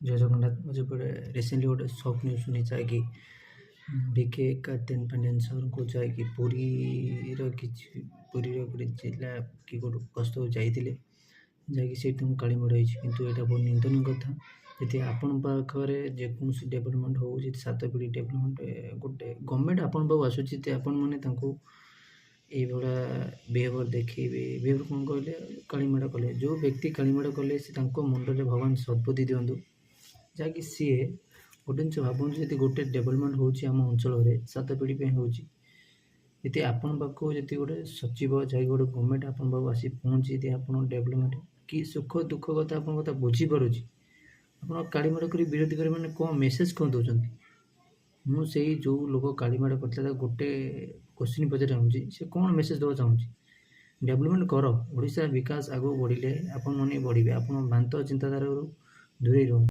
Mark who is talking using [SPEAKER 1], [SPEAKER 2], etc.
[SPEAKER 1] ଜୟ ଜଗନ୍ନାଥ। ମୁଁ ଯେପଟେ ରିସେଣ୍ଟଲି ଗୋଟେ ସକ୍ ନ୍ୟୁଜ୍ ଶୁଣି ଯାଇକି ଭିକେ କାର୍ତ୍ତିକ ପାଣ୍ଡିଆନ ସାର୍ଙ୍କୁ ଯାଇକି ପୁରୀର କିଛି ପୁରୀର ଗୋଟେ ଜିଲ୍ଲା କି ଗୋଟେ ଗସ୍ତକୁ ଯାଇଥିଲେ, ଯାଇକି ସେଇଠି ତାଙ୍କୁ କାଳିମାଡ଼ ହେଇଛି। କିନ୍ତୁ ଏଇଟା ବହୁତ ନିନ୍ଦନୀୟ କଥା। ଯଦି ଆପଣଙ୍କ ପାଖରେ ଯେକୌଣସି ଡେଭଲପମେଣ୍ଟ ହଉ, ଯଦି ସାତପିଢ଼ି ଡେଭଲପମେଣ୍ଟ ଗୋଟେ ଗଭର୍ଣ୍ଣମେଣ୍ଟ ଆପଣଙ୍କ ପାଖକୁ ଆସୁଛି, ଯଦି ଆପଣମାନେ ତାଙ୍କୁ ଏଇଭଳିଆ ବିହେଭିଅର ଦେଖେଇବେ, ବିହେଭିଅର କ'ଣ କହିଲେ, କାଳିମାଡ଼ କଲେ, ଯେଉଁ ବ୍ୟକ୍ତି କାଳିମାଡ଼ କଲେ ସେ ତାଙ୍କ ମୁଣ୍ଡରେ ଭଗବାନ ସଦ୍ବୁଦ୍ଧି ଦିଅନ୍ତୁ, ଯାହାକି ସିଏ ଗୋଟେ ଜିନିଷ ଭାବନ୍ତୁ, ଯଦି ଗୋଟେ ଡେଭଲପମେଣ୍ଟ ହେଉଛି ଆମ ଅଞ୍ଚଳରେ, ସାତପିଢ଼ି ପାଇଁ ହେଉଛି, ଯଦି ଆପଣଙ୍କ ପାଖକୁ ଯଦି ଗୋଟେ ସଚିବ ଯାଇକି ଗୋଟେ ଗଭର୍ଣ୍ଣମେଣ୍ଟ ଆପଣଙ୍କ ପାଖକୁ ଆସି ପହଞ୍ଚି ଯଦି ଆପଣ ଡେଭଲପମେଣ୍ଟ କି ସୁଖ ଦୁଃଖ କଥା ଆପଣଙ୍କ କଥା ବୁଝିପାରୁଛି, ଆପଣ କାଳିମାଡ଼ କରି ବିରୋଧୀ କରି ମାନେ କ'ଣ ମେସେଜ୍ କ'ଣ ଦେଉଛନ୍ତି? ମୁଁ ସେଇ ଯେଉଁ ଲୋକ କାଳିମାଡ଼ କରିଥିଲା, ତାକୁ ଗୋଟେ କୋଶ୍ଚିନ୍ ପଚାରି ଚାହୁଁଛି, ସେ କ'ଣ ମେସେଜ୍ ଦେବାକୁ ଚାହୁଁଛି? ଡେଭଲପମେଣ୍ଟ କର, ଓଡ଼ିଶା ବିକାଶ ଆଗକୁ ବଢ଼ିଲେ ଆପଣମାନେ ବଢ଼ିବେ। ଆପଣ ଭ୍ରାନ୍ତ ଚିନ୍ତାଧାରାରୁ ଦୂରେଇ ରୁହନ୍ତୁ।